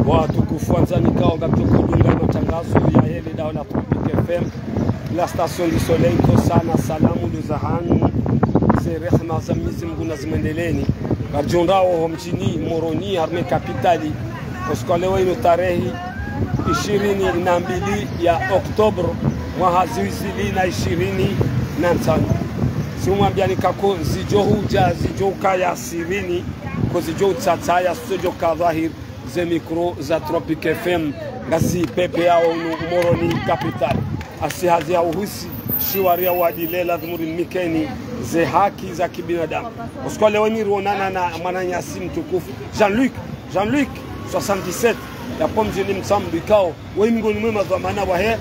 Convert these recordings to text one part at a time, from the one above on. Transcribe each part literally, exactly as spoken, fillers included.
Watukufu wandzani, ikao ngamdjo udunga matangazo yahe le daho la Tropic F M, la station du soleil, ndo sana salamu ndo za hanyu, ze rehema za Mwenyezi Mungu nazimwendeleeni. Ngaridjo ndrao ho mdjini Moroni, harumwa ye kapitali, usiku wa leo inu tarehi ishirini na mbili ya Oktobre, mwaha zihwi zili na ishirini na ntsanu. Tsi umwambiani kako zidjo hudja, zidjo ukaya sirini, ko zidjo utsatsaya, zidjo ka dhwahiri, ze mikro za Tropic F M, ngazipvepveyao hunu Moroni kapitali. Asi hazi ya uhusi, shiwaria wadile, lazimu rimnikeni ze haki za kibinadamu. Usiku wa leo inu rionana na mwananyasi mtukufu, Jean-Luc, Jean-Luc, soixante-dix-sept, yapvo mdjini Mtsamdu, ikao, wewe mngoni mwe madhwamana wahe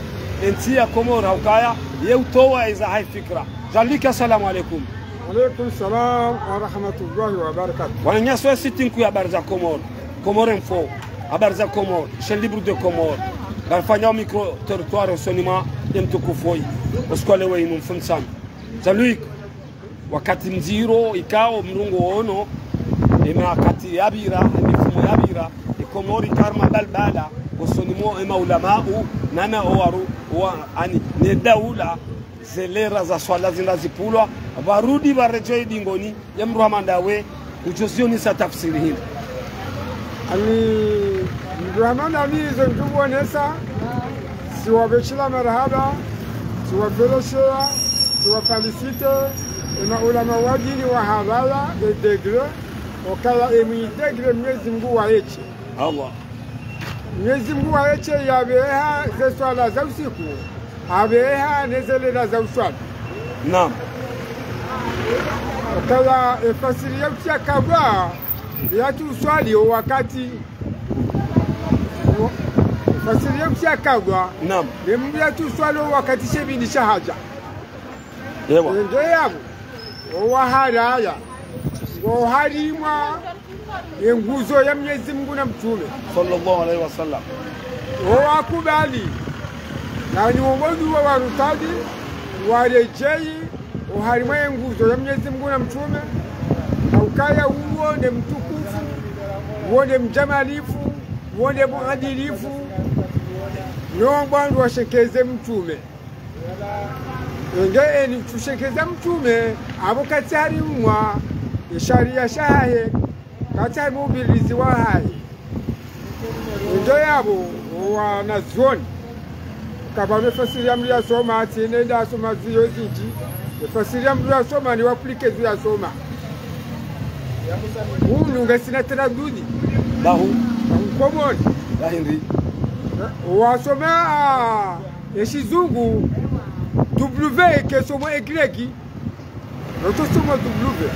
entsi ya Komori, ha ukaya ye utowa eza hayi fikira. Jean-Luc, assalamu alaikum. Alaikum salam wa rahmatullahi wa barakatuh. Wananyasi wa site nkuu ya Habari za Komori, Comores Info, Habari za Komori, Chaîne Libre de Comores, ngarifanyao micro-trottoir usoni mwa ye mtukufu oyi, usiku wa leo inu mfumotsanu. Jean-Luc, wakati mdziro ikao mrungu ono, ema wakati yapvira, emifumo yapvira, e Komori karma balbala, usoni mwa ema ulamau, nana owaru, wa, ani, ne daula, ze lera za swala zindra zipvulwa, pvarudi pvaredjei dingoni, ye mdru hama ndawe, udjo zionesa tafsiri hindri? Ani, mdru hama nda mi izo ndjo uonesa, si wapveshela marahaba, si wapveleshea, si waféliciter, ema ulama wa dini wa hapvala, e degré, okaya emwi degré Mwenyezi Mungu waeshe. Allah. Mwenyezi Mungu waeshe yapveha ze swala za usiku, hapveha ne ze lera za uswali. Naam. Okaya efasiri ya usiku yakabwa, yatsu uswali o wakati. Efasiri ya usiku yakabwa. Naam. Ne mndru yatsu uswali o wakati she pvili sha hadja. Ewa. Ende yapvo, owaharaya, oharimwa ye nguzo ya Mwenyezi Mungu na Mtrume. Sallallahu alaihi wasallam. Owakubali, na nyongo duwa warutadi, waredjei, oharimwa ye nguzo ya Mwenyezi Mungu na Mtrume, ha ukaya uwo nde mtukufu, uwo nde mdjamalifu, uwo nde muadilifu, no mbwandru washekeze Mtrume. Enge eni tsushekeza Mtrume, apvo katsi harimwa ye sharia shahahe, katsi harimwa uvilizi wahahe. Enge yapvo, wanazioni, kapvana efasiri ya mndru yasoma, atsi nende asoma ziyo zindji, efasiri ya mndru yasoma, ni waplike ziyo yasoma. Hunu ngasina taradudi. Bahu. Bahu Komori. Bahindri. Wasoma, ah, eshizungu, W kesomwa Y, yo tsosomwa W.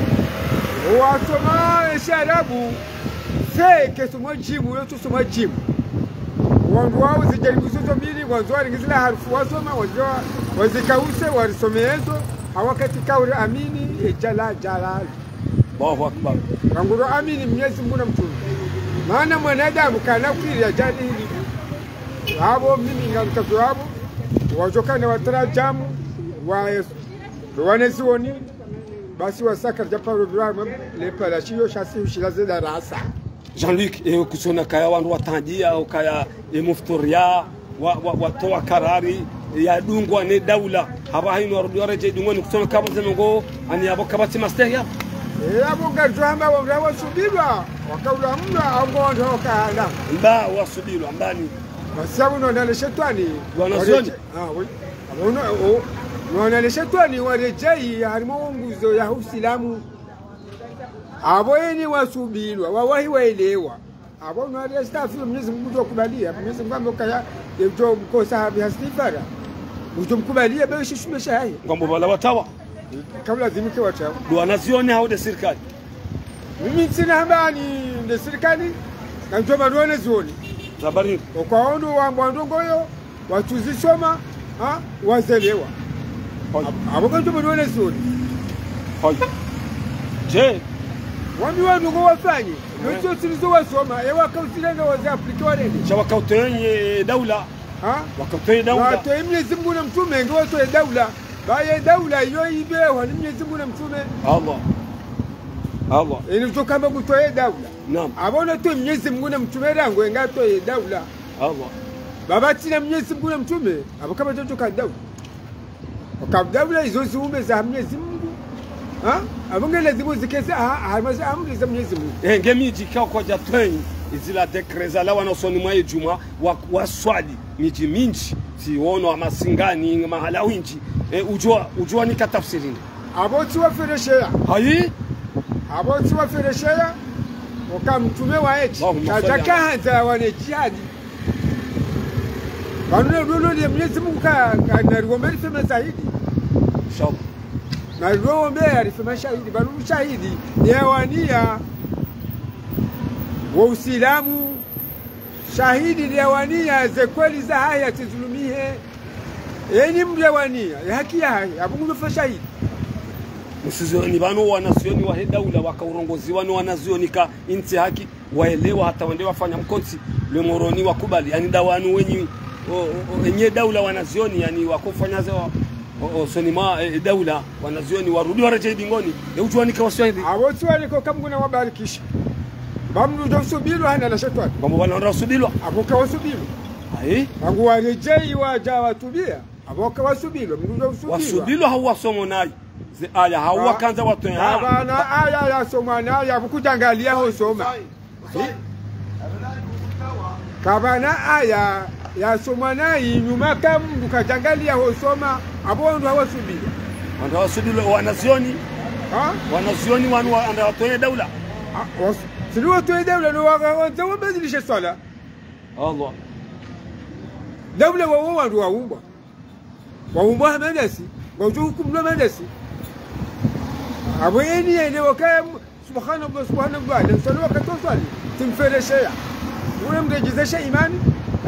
Wasoma eshiarabu, C kesomwa jimu, yo tsosomwa jimu. Wandru wao zijaribu zozo mbili, wandzo waringize la harufu wasoma, wandzo wazikause, warisome ezo, ha wakati kauri amini, e jala, jala. Allahu Akbar. Rangu ro amini Mwenyezi Mungu na Mtrume. Mana mwanadamu kana ukiri ya jahili. Apvo mimi ngamtsaho apvo, wadjo kana watarajamu, wa, wanazioni, basi wasaka japaro pvira mwe, le pvala shiyo shasi ushila ze darasa. Jean-Luc, e, kutsona kaya wandru watandia, ukaya, e, muftoria, wa, wa, watowa karari, e, yadungwa ne daula. Hapvaha inu warudi waredjei dungoni, kutsona kapvo ze ndrongoo, ani yapvo kapvatsi mastehi yapvo. E, yapvo ngaridjo hamba wandru wasubilwa, wakaula mna, au ngo wandru wakahala. Mba wasubilwa, mbani. Basi apvo no ndale shetwani. Wanazioni. Waredje-, ah, oui. Apvo no, o, no ndale shetwani waredjei, harimwa wo nguzo ya Usilamu. Apvo eni wasubilwa, wawahi waelewa. Apvo no ari astaghfiru, Mwenyezi Mungu udjo kubalia, Mwenyezi Mungu ambe ukaya, udjo mkosa habi hastifara. Udjo mkubalia, be shishume shahahe. Ngwambo pvala watawa. Kaula zimike watawa. Ndo wanazioni hau nde sirikali? Mimi ntsina hamba ni nde sirikali, na ndjo pvanu wanazioni. Za bari. Okwaono wambwa ndrongoo yo, watsuzisoma, ha, wazelewa. Hoi. Ap-, apvo kandjo pvanu wanazioni. Hoi. Je. Wami wanu ngo wafanye. Eh. Notso tsilizo wasoma, e wakausile ndo wazi aplike warende. Sha wakautoye daula. Ha? Wakautoye daula. Watoye Mwenyezi Mungu na Mtrume, ngo watoye daula. Baye daula iyo ibehwa ni Mwenyezi Mungu na Mtrume. Allah. Allah. Eni utsokamba kutoye daula. Naam. Apvo no twe Mnyezi Mungu na mtrume rangu, enga twe daula. Allah. Pvapvatsina Mnyezi Mungu na mtrume, apvo kapvadjadjoka daula. Waka daula izo ziumbe za Mnyezi Mungu. Ha? Apvo nge lazimu zike za, ha, ha, maze amri za Mnyezi Mungu. Eh, nge midji ikao kwadja twenyi, izila décret zalawa na usoni mwa ye djumwa, wa, waswali, midji mindji, tsi wono wa Masingani, mahala windji. Eh, udjua, udjua nika tafsiri nde. Apvo tsi waferesheya. Hayi? Apvo tsi waferesheya, waka mtrume wa eti. Allahumma salli ala. Kadjaka handza wane djihadi. Pvanu ne lolo liye Mnyezi Mungu ka, ka, nariombe rife mashahidi. Inshallah. Nariombe rife mashahidi. Pvanu mshahidi, ye waniya, wo Usilamu, shahidi ye waniya, ze kweli zahahe yatsizulumihe. Eni mndru ye waniya, ye haki yahahe, apvo ngufa shahidi. Msizioni pvanu wanazioni wahe daula waka urongoziwa no wanazioni ka intsi haki. Waelewa hata wende wafanya mkontsi, le Moroni wakubali, yani nda wanu wenyi, o, o, o, enye daula wanazioni, yani wakofanya ze, o, o, usoni mwa, e, e, daula, wanazioni, warudi waredjei dingoni, e udjua nika waswahili. Apvo tsi wale ko kamguna wabarikisha. Ba mndru udjo usubilwa hana na shetwani. Ba mwana wandra wasubilwa. Apvo ka wasubilwa. Ayi. Ba ngu waredjei wadja watubia. Apvo ka wasubilwa, mndru udjo usubilwa. Wasubilwa hau wasomwa nayi. Ze aya, hau wakandza watwenyi. Kapvana aya yasomwa nayi, apvo kudjangaliya hosoma. Kapvana aya yasomwa nayi, nyuma ka mndru kadjangaliya hosoma, apvo wandru hawasubilwa. Wandru hawasubilwa, wanazioni. Ha? Wanazioni wanu wa, wandra watwenyi daula. Ah, was-, sili watwenyi daula, no waka, wandza wabadilishe swala. Allah. Daula wawo wandru waumbwa. Waumbwa ha mandasi, ngwadjo hukumulwa mandasi. Apvo eni yende wakaya, subhanallah, subhanallah, na mswali wakati wa swali, tsi mferesheya. Ule mredjezeshe imani,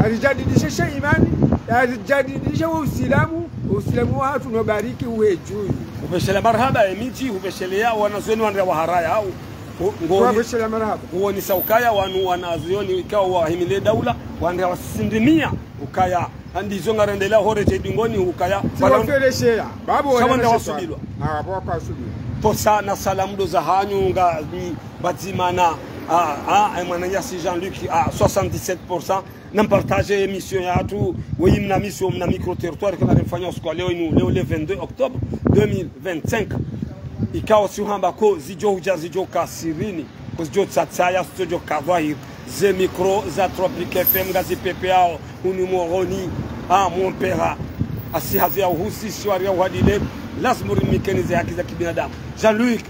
aridjadidishe she imani, aridjadidishe wo Usilamu, wo Usilamu wahatru no bariki uhe dju. Hupveshelea marahaba ye midji, hupveshelea wanazioni wandra waharaya hau. Hu-, ngoni-, Hupveshelea marahaba. Huonesa ukaya wanu wanazioni ikao wahimile daula, wandra wasisindimia ukaya. Handi izo ngarendelea horedjei dingoni ukaya. Tsi waferesheya. Babu sha wandra wasubilwa. Ah, apvo waka wasubilwa. Tosa na salamu ndo zahanyu nga ni pvadzima na, ah, ah, eh, mwananyasi Jean-Luc, ah, soixante-dix-sept pour cent. Na mpartage émission yahatru, weyi mna mission, mna micro-trottoir, kana rimfanya usiku wa leo inu, leo le vingt-deux octobre deux mille vingt-cinq. Ikao si uhamba ko zidjo hudja zidjo ka sirini, ko zidjo tsatsaya, zidjo ka dhwahiri. Ze micro za Tropic F M ngazipepeao, hunu Moroni, ah, Mompera. Asi hazi ya uhusi, shiwari ya uhadile, lazimu rimikeni ze haki za kibinadamu. Jean-Luc,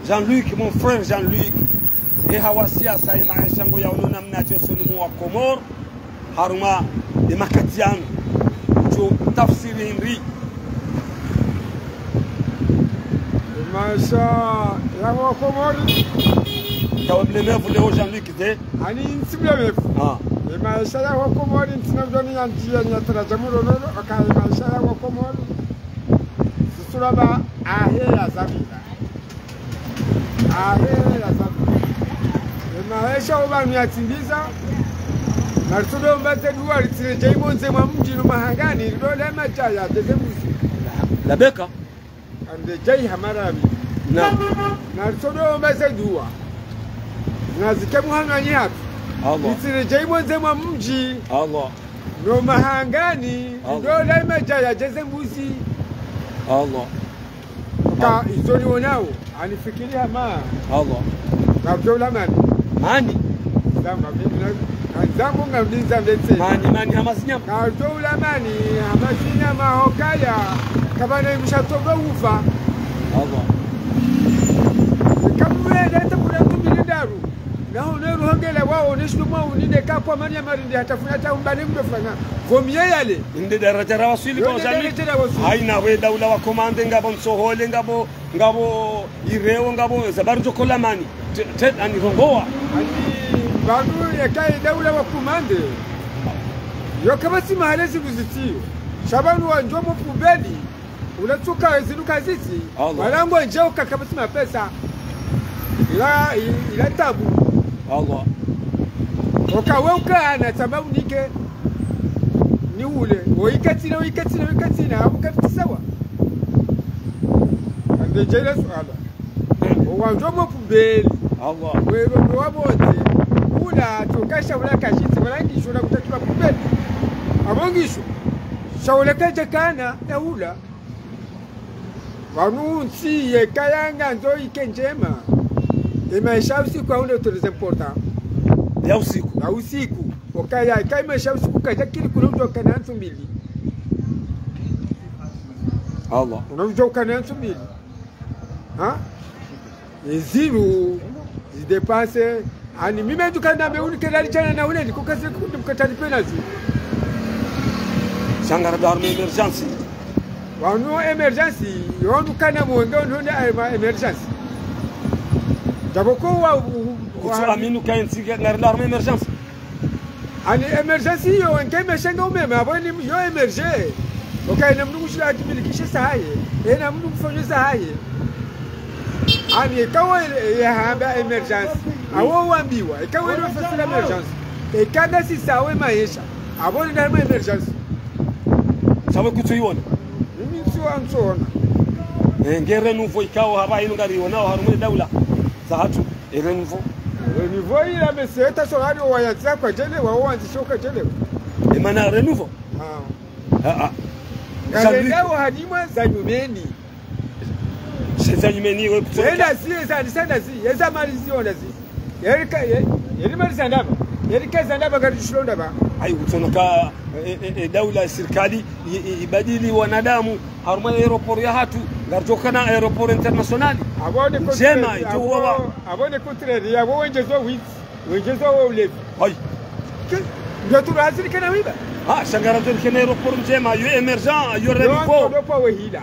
Jean-Luc, mon frère Jean-Luc. He hawasiya sa ye maesha ngo yaono namnadje usoni mwa Komori. Harumwa ye makati yanu. Udjo tafsiri hindri. Ye maesha ya Wakomori. Tawe mlemevu leo Jean-Luc de. Ani ntsi mlemevu. Ah. Ye maesha ya Wakomori ntsi na mdjoni ya ndziya ni ya taraja mulololo, waka ye maesha ya Wakomori. Sisula ba ahe ya zabila. Ahe, ya sabu. Ye maesha opvanu yatsimbiza. Naritsodo omba ze duwa ritsirejei pvondze mwa mdji no mahangani, ridole madjaya, dezembuzi. Labeka. Ande djai hamarami. Naam. Naritsodo omba ze duwa. Nazike muhanganyi hatru. Allah. Ritsirejei pvondze mwa mdji. Allah. No mahangani, Allah. Ridole madjaya, dezembuzi. Allah. Ka izo niwonao, anifikiri hama. Allah. Ngamdjo ula mani. Mani? Ngamdjo ula mani. Ngamdjo ula mani hama zinyama. Ngamdjo ula mani hama zinyama hukaya. Kapvana imsha tobo ufa. Allah. Kamwe data kuna tumili ndaru. Naho ne ruhongele wao, ne shidumwa uninde ka kwa mani ya marindi hata funa ta umbane mdo fana. Pvo miye yale. Inde daraja rawaswili. Yo, kwa inde daraja rawaswili. Haina we daula wa komande ngapvo Ntsohole, ngapvo, ngapvo Ireo, ngapvo Zabaru djo kola mani. Te, te, ani rongowa. Ani, pvanu yeka ye daula wa komande. Yo kapvatsi mahala zindru zitsiyo. Sha pvanu wandjo mo pubeli. Ula tsuka zinu kazitsi. Allah. Wala ngwandjao ka kapvatsi mapesa. Ila, ila tabu. Allah. Oka we uka na tabu nike. Ni ule. Oyikatsina, oyikatsina, oyikatsina. Abu kapvatsi sawa. Ande djele suala. Owandjo mo pubeli. Allah. Wero ndo wapvondze. Ula, tsoka shaula kashitsi, wala ngisho na kutakiwa kubeli. Apvo ngisho. Shaula kadjakana, ya ula. Pvanu ntsi yeka yangandzo ike ndjema. Emaesha usiku yaunde très important. Ya usiku. Ya usiku. Okaya, eka emaesha usiku kadjakiri kuna udjo kana ntsu mbili. Allah. Una udjo kana ntsu mbili. Ha? Ezindru, zidépenses, ani mimi nduka nambe uni kela lichana na ule, ndiko kazi kuti mkatali pena zu. Sha ngaridjo harumwa émergence. Wanu émergence, yo nduka na mwenge, wanu ne, eh, ma émergence. Djapvo ko wa, u-, u-, kutsu wa- aminu ka entsi ngaridjo harumwa émergence. Ani émergence iyo, nge meshenga umeme, apvo ni yo émerger. Okaya ena mndru ngushila akimilikishe sahaye, ena mndru ngufanye sahaye. Ani eka wo ye hamba émergence. Apvo wambiwa, eka wo ye fasila émergence. Eka ngasi sawa emaesha. Apvo ni ndama émergence. Sawa kutsu iwona. Mimi ntsuwa ntsuona. Eh, nge renouveau ikao hapva inu ngariwonao harumwa daula zahatru. E renouveau. Renouveau ila meseta so hali wayatsa kwadjelewa, wandzisho kwadjelewa. Emana renouveau? Ah. Ah, ah. Ngalendao hadimwa za nyumeni. She za nyumeni we kutsona. Enda zi, eza, eza, eza zi, eza mali zi, ona zi. Yeri ka, ye-, yeri mali za ndapva. Yeri ka za ndapva, ngari shilo ndapva. Ayi, kutsona ka, e, e, e, daula, sirikali, i, i, ibadili wanadamu. Harumwa aéroport yahatru, ngaridjo kana aéroport international. Ndjema, idjo uwawa. Apvo ne contraire, apvo wendjezo witsi, wendjezo wo ulevi. Hayi. Ke, ndo turu hazili kena wiba. Ha, sha ngaridjo kana aéroport ndjema, yo émergent, yo renouveau. Ndo kwa wehila.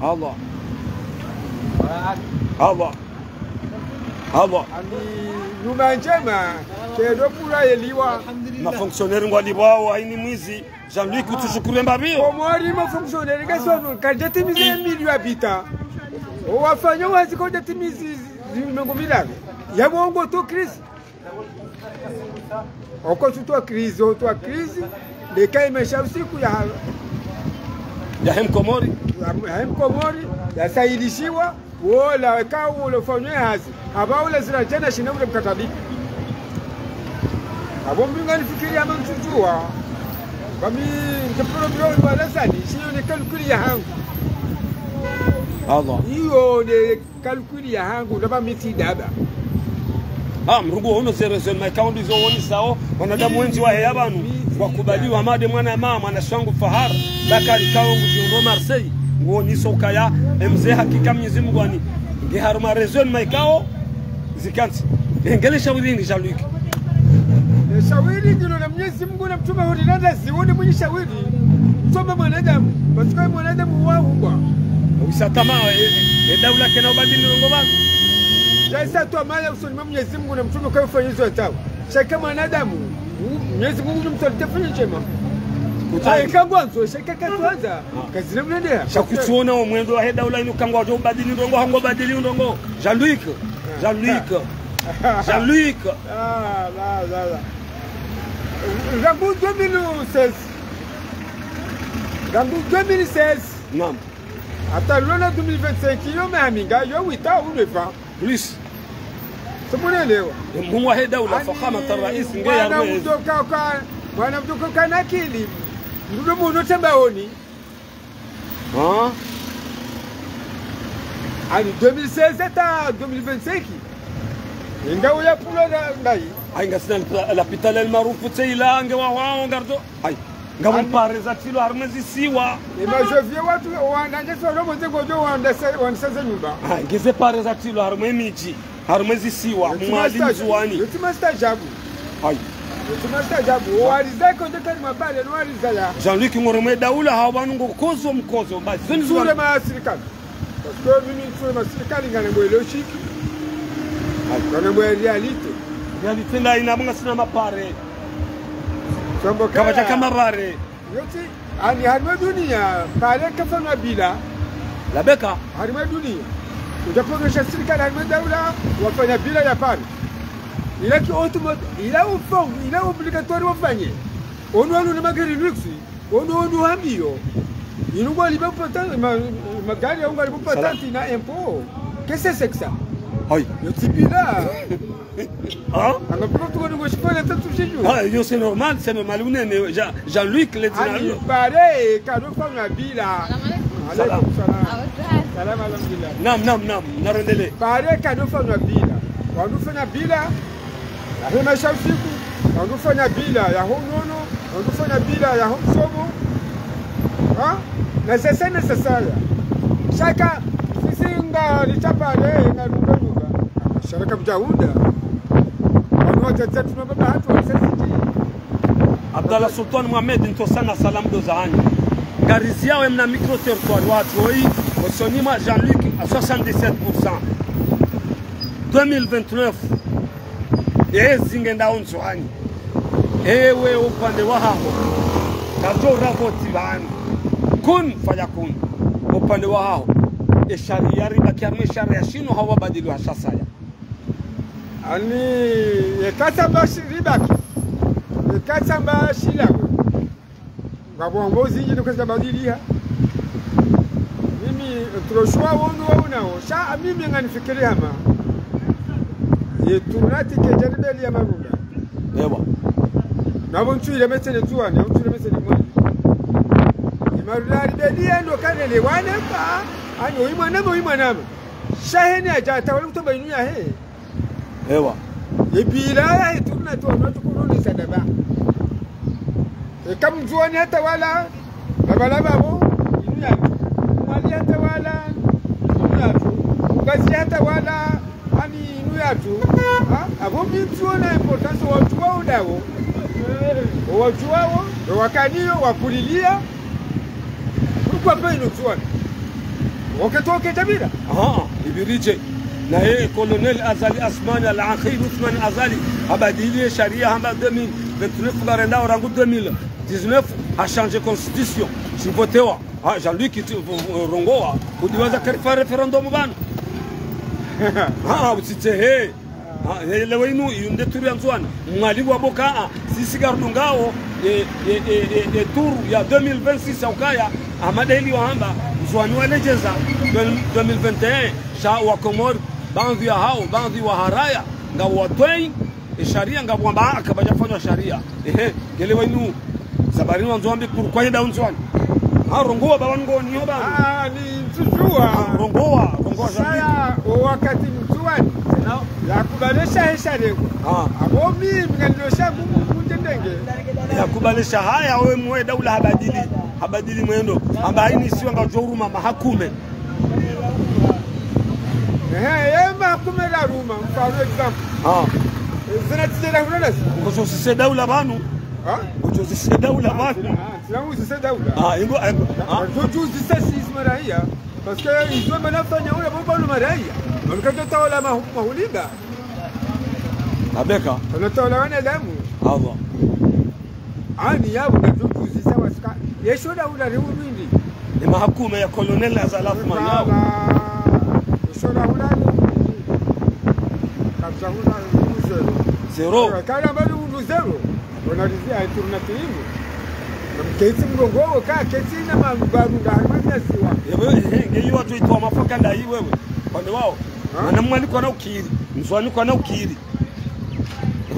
Allah. Allah. Allah. Ani nyuma ndjema, kedo pula yeliwa. Ma fonctionnaire ngwalipvwao, hayini mwizi. Jean-Luc, utushukuru mbapvi. Komori ma fonctionnaire, ngasi wanu, kadjatimiza emilio yapvita. Owafanya wazi kadjatimiza zi, zi, mengo milanu. Yapvo ngo to crise. Oko tuto crise, oto crise. Leka emaesha usiku ya, ya hem Komori. Ya, ya hem Komori, ya sahilishiwa. Wola, eka wola ufanye hazi. Hapva wola zira djana shina ule mkataba. Apvo mbi nganifikiri ama ntsudjuwa. Ba mi nte problème wa lazani, shiyo ne calcul yahangu. Allah. Iyo ne calcul yahangu, ndapva mi tsi daba. Ah, mrungu wono ze raisonnement ikao ndizo wonisao, wanadamu wendji waheya pvanu, wakubaliwa made mwana ma, mwana shangu Fahar, Bakari ikao ngudjiondo Marseille, nguonisao ukaya, emze hakika Mwenyezi Mungu ani, nge harumwa raisonnement ikao, zikantsi. Engele shawiri ni Jean-Luc. E shawiri ngilo na Mwenyezi Mungu na mtrume hori nanda ziwone mwenye shawiri. Soma mwanadamu, parce que mwanadamu waumbwa. Usa tama, e, e, e daula kena ubadili ndrongoo pvanu. Sha isa tama ya usoni mwa Mwenyezi Mungu na mtrume kwa ufanyizo yatawo. Sha eka mwanadamu, u-, Mwenyezi Mungu mtrume tafanya ndjema. Kutsayi. Eka ngwandzo, sha eka katsuandza, kazina mnendeha. Sha kutsuona omwendo wahe daula inu kangwadjo ubadili ndrongoo, hango badili ndrongoo. Jean-Luc. Jean-Luc. Jean-Luc. Ah, là, là, là. Rangu deux mille seize. Rangu deux mille seize. Naam. Hata leo na deux mille vingt-cinq, yo meha minga, yo huit ans ou neuf ans. Plus. Tsi munelewa. Mhuu wahe daula, ani, Fakhamat Rais, nge mwana ya mwezi. Mwana utoka ka, mwana utoka ka na akili. Mndru munu tembaoni. Hein? Ani deux mille seize hata deux mille vingt-cinq. Inga uya pula na, nayi. Ayi, ngasina la, lapitali ya maarufu tse ila nge wa, wa, wa, ngardo. Ayi, ngapvo ani mpare zatilwa harumwa ezisiwa. Ema je vieux watru, wandru ndje solo mwenze ngodjo wandru se, wandru se ze nyumba. Ayi, nge ze pare zatilwa harumwa emidji. Harumwa ezisiwa, Mwali, Ndzuwani. Yo tsi mastajabu. Hayi. Yo tsi mastajabu. Waliza ko nde kali mapare, no waliza ya. Jean-Luc, ngoremwe daula, hawu pvanu ngokozo mkozo, basi. Zoni zoni. Tsule ma sirikali. Parce que mimi tsule ma sirikali, nganambe logique. Hayi. Nganambe réalité. Réalité nda ina mnga sina mapare. Sambo kaya. Kapvadjaka mapare. Yo tsi, ani harumwa dunia, pare kafanyiwa bila. Labeka. Harumwa dunia. Udja pvokesha sirikali harumwa daula, wafanya bila ya pare. Ila ki automat-, ila ufong-, ila obligatoire wafanye. Onu wanu na magari luxe, onu, onu hambiyo. Inu ngwalipva patente, ma-, magari ya ngwalipva patente na impôt. Qu'est-ce que c'est que ça? Hayi. Yo tsi bila. Hein? Anga pilo tu ko shifanya tatu shiju. Ah, yo, c'est normal, c'est normal. Unene, Jean, Jean-Luc, le dina. Ani pare, kado fanywa bila. Salam alaikum. Alaikum salam. Salam, alhamdulillah. Naam, naam, naam. Narendele. Pare, kado fanywa bila. Wandru fanya bila. Yahe maesha usiku, wandru fanya bila yaho unono, wandru fanya bila yaho msomo. Ha? Na sese ne sesaya. Shaka, sisi nga lichapale, nga lunga lunga. Sharaka mjaunda. Wanu wadzadze tuna baba hatru wa sesiti. Abdallah Sultan Mohamed, ntsosa na salamu ndo zahanyu. Ngariziao emna micro-territoire watru oyi, osoni mwa Jean-Luc à soixante-dix-sept pour cent. Deux mille vingt-neuf. Ezi ngendao Ndzuani. Ewe upande wahaho. Kadjo ra voti pvanu. Kun fayakun. Upande wahaho. Esharia ribaki harumwa esharia shinu hawu wabadili wa shasaya. Ani, eka tsamba shi-, ribaki. Eka tsamba shilawe. Ngapvo wambo zinji nuka zabadiliha. Mimi, troshwa wonu wa unao. Sha, mimi nganifikiri hama. Ye tournoi tike jani beli ya marunda. Ewa. Na bo ntsu ile metse ne Ndzuani, ntsu ile metse ne Mwali. Ye marunda ya ribeli ya ndo kanele wane pa. Ani, oyi mwanama, oyi mwanama. Sha heni aja hata wale kutomba inu yahe. Ewa. Ye bila yahe tournoi tu wanu watukurundi sadaba. Eka Mndzuani hatawala, baba la babo, inu yatru. Mwali hatawala, inu yatru. Ngazidja hatawala, ani inu yatru. Ha? Apvo mi ntsuona importance watru wao ndawo. Watru wao, ndo wakaniyo, wakulilia. Pourquoi pas inu Ndzuani? Oke toke tabira. Ah, ibirije. Naye Colonel Azali Assoumani, Al-Akhil Ousmane Azali, habadili esharia hamba deux mille vingt-neuf, ngarendao rangu deux mille dix-neuf, ha changer constitution. Shivotewa. Ah, Jean-Luc, tu, vo-, vo-, rongowa. Kudiwaza karifa référendum pvanu. Ah, utsitsehe. Ah, ye, lewo inu, iyo nde tour ya Ndzuani. Mwali wa boka, ah, sisi ngarudungao, e, e, e, e, e tour ya deux mille vingt-six ya ukaya, Ahmada Eli wahamba, Ndzuani walejeza, deux mille vingt et un, sha wa Komori, baadhwi ya hawo, baadhwi waharaya, ngawatwei, e sharia ngapvo wamba, ah, kapvadja fanywa sharia. Ehe, ngelewa inu. Sababu inu wandzo wambe pourquoi yenda Ndzuani. Ah, rongowa baba ngoni yo baba. Ah, ni ntsudjuwa. Ah, rongowa, rongowa Jean-Luc. Saya, o wakati Ndzuani. Na. Yakubali shahe sharengo. Ah. Apvo mi, mnganilo sha mungu mundendenge. Yakubali shahaya, owe mwe daula habadili. Habadili mwendo. Amba haini siwa ngwadjo uruma mahakume. Ehe, ye mahakume la ruma, mfano exemple. Ah. Zina tijela hulala zi. Ngudjo zise daula pvanu. Ha? Ngudjo zise daula pvanu. Ah, sina uzise daula. Ah, ingo, ingo. Ah. Ngudjo zise si izi maraya. Parce que izo mana fanya ule bobo no maraya. Nolika tawala mahu-, mahulinga. Abeka. Tawala wanadamu. Allah. Ani yapvo ngudjo zise wasika. Yesho daula ri urwindi. Ni mahakume ya Colonel Azali Assoumani yapvo. Baba. Yesho daula ri urwindi. Kabisa hula ri zéro. Zéro. Kala mbali ulu zéro. Wona lizi ayi tournoi tu imu. Mketsi mlongo wo ka ketsi na mabaru nda harimwa myaziwa. Ewe, ehe, nge iwa tu itwa mafaka nda iwewe. Pvande wawo. Ha? Mwana Mwali kwana ukiri. Ndzuani kwana ukiri.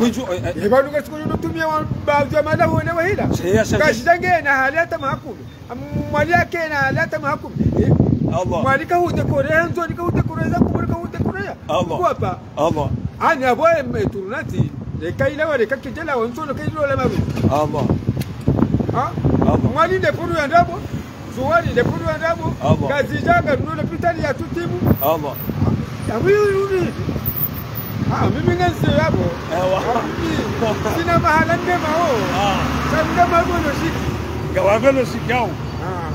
Wunju, eh, eh. Ye pvanu ngasi kwenye nutumia wa, baadhwi ya mada wone wahila. Sheya, sheya. Ngashidangena hali hata mahakume. Am-, Mwali yakena hali hata mahakume. Eh, Allah. Mwali kahudekorea, Ndzuani kahudekorea, Komori kahudekorea. Allah. Kuwapa. Allah. Ani apvo em, e tournoi ti, leka ila wa leka kijela wa ntsono ka ilo la maru. Allah. Ha? Allah. Mwali nde puru ya ndrabo, Ndzuani nde puru ya ndrabo, Allah. Ngazidja nga nuno lapitali ya tutimu. Allah. Yapvo yuri. Ah, mimi ngenze yapvo. Ewa. Ah, mimi, sina mahala ndema ho. Ah. Sa ndema ho logique. Ngawa logique yao. Ah.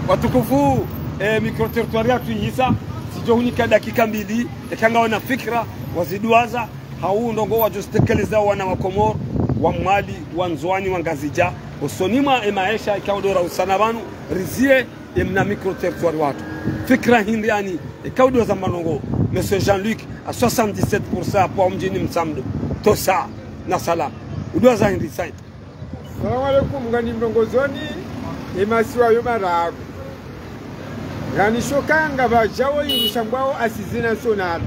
Watukufu, eh, micro-territoire yatru yisa, sidjo hunika dakika mbili, eka ngawona fikira, waziduwaza, hau ndrongoo wadjo zitekeleza wana wa Komori, wa Mwali, wa Ndzuani, wa Ngazidja. Osoni mwa e maesha ikao ndo rausana pvanu, rizie emna micro-territoire watru. Fikira hindri ani, ikao ndo zamba ndrongoo, Monsieur Jean-Luc, à soixante-dix-sept pour cent apvo mdjini Mtsamdu. Tosa, na salam. Uduwaza hindri sayi. Salamu alaikum, ngani mlongozoni, emasiwa yo mararu. Ngani shoka ngapvadjao yinu shambwao assises nationales.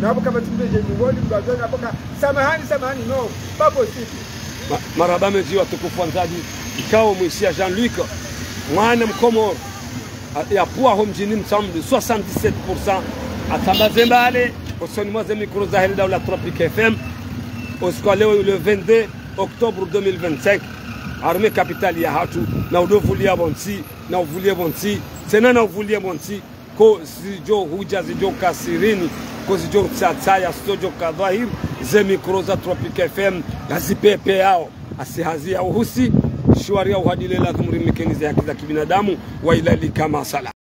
Na pvo kapvatsi mdru yedje nyumbani, mdru yadjo na pvo ka, samahani, samahani, non, pas possible. Ma-, marahaba mendji watukufu wandzani, ikao mwishia Jean-Luc, mwana Mkomoro, a-, yapvua ho mdjini Mtsamdu, soixante-dix-sept pour cent, atambaze mbale, osoni mwa ze micro zahe le daula Tropic F M, usiku wa leo le vingt-deux octobre deux mille vingt-cinq, harumwa ye capitale yahatru, na udo vulia pvontsi, na uvulie pvontsi, tsena na uvulie pvontsi, ko zidjo hudja zidjo kasirini, ko zidjo tsatsa ya sitodjo ka dhwahir, ze micro za Tropic F M, ngazipvepveyao, asi hazi ya uhusi, shiwari ya uhadile lazimu rimnikeni ze haki za kibinadamu, wa ila lika, ma salam.